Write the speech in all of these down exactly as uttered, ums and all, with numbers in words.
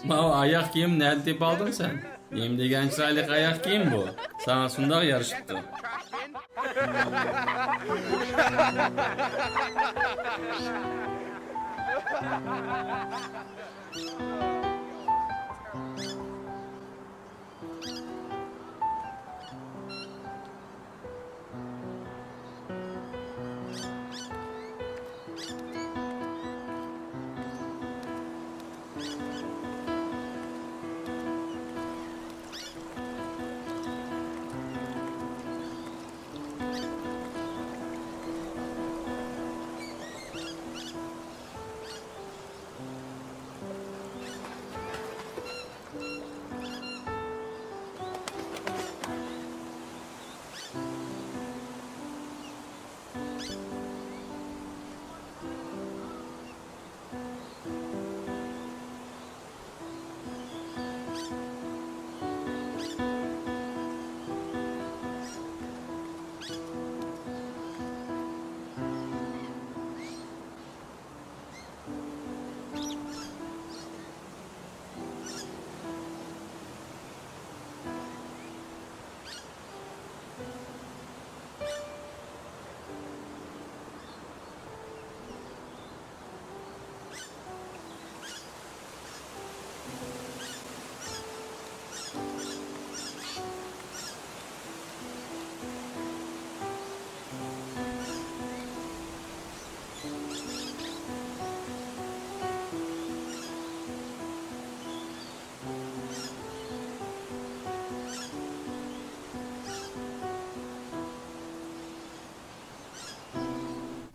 ماۋۇ ئاياغ كىيىم نەدە تېپىۋالدىڭ سەن؟ نېمە دېگەن چىرايلىق ئاياغ كىيىم بۇ؟ ساڭا شۇنداق يارىشىپتۇ.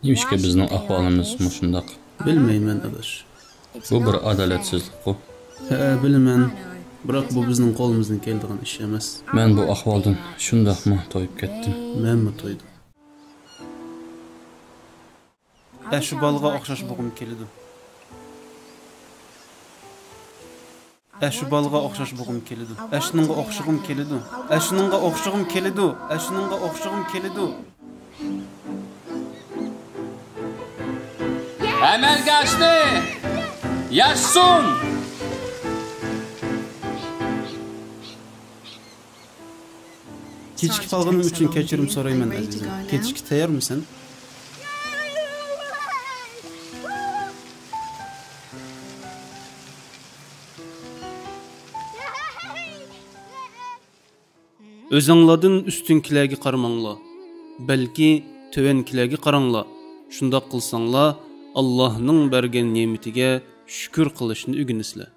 نېمىشقا بىزنىڭ ئەھۋالىمىز مۇشۇنداق؟ بىلمەيمەن، ئاداش. بۇ بىر ئادالەتسىزلىكقۇ. ھە، بىلىمەن. بىراق بۇ بىزنىڭ قولىمىزدىن كېلىدىغان ئىش ئەمەس. مەن بۇ ئەھۋالدىن شۇنداقمۇ تويۇپ كەتتىم. مەنمۇ تويدۇم. ئەشۇ بالىغا ئوخشاش بولغۇم كېلىدۇ. ئەشۇ بالىغا ئوخشاش بولغۇم كېلىدۇ. ئەشۇنىڭغا ئوخشىغۇم كېلىدۇ. ئەشۇنىڭغا ئوخشىغۇم كېلىدۇ. ئەشۇنىڭغا ئوخشىغۇم كېلىدۇ. ئەمەلگە ئاشتى! ياشىسۇن! كېچىكىپ قالغىنىم ئۈچۈن كەچۈرۈم سورايمەن، ئەزىزىم. كېتىشكە تەييارمۇسەن؟ ئۆزۈڭلاردىن ئۈستۈنكىلەرگە قارىماڭلار، بەلكى تۆۋەنكىلەرگە قاراڭلار. شۇنداق قىلساڭلار، ئاللاھنىڭ بەرگەن نېمىتىگە شۈكۈر قىلىشنى ئۆگىنىسىلەر.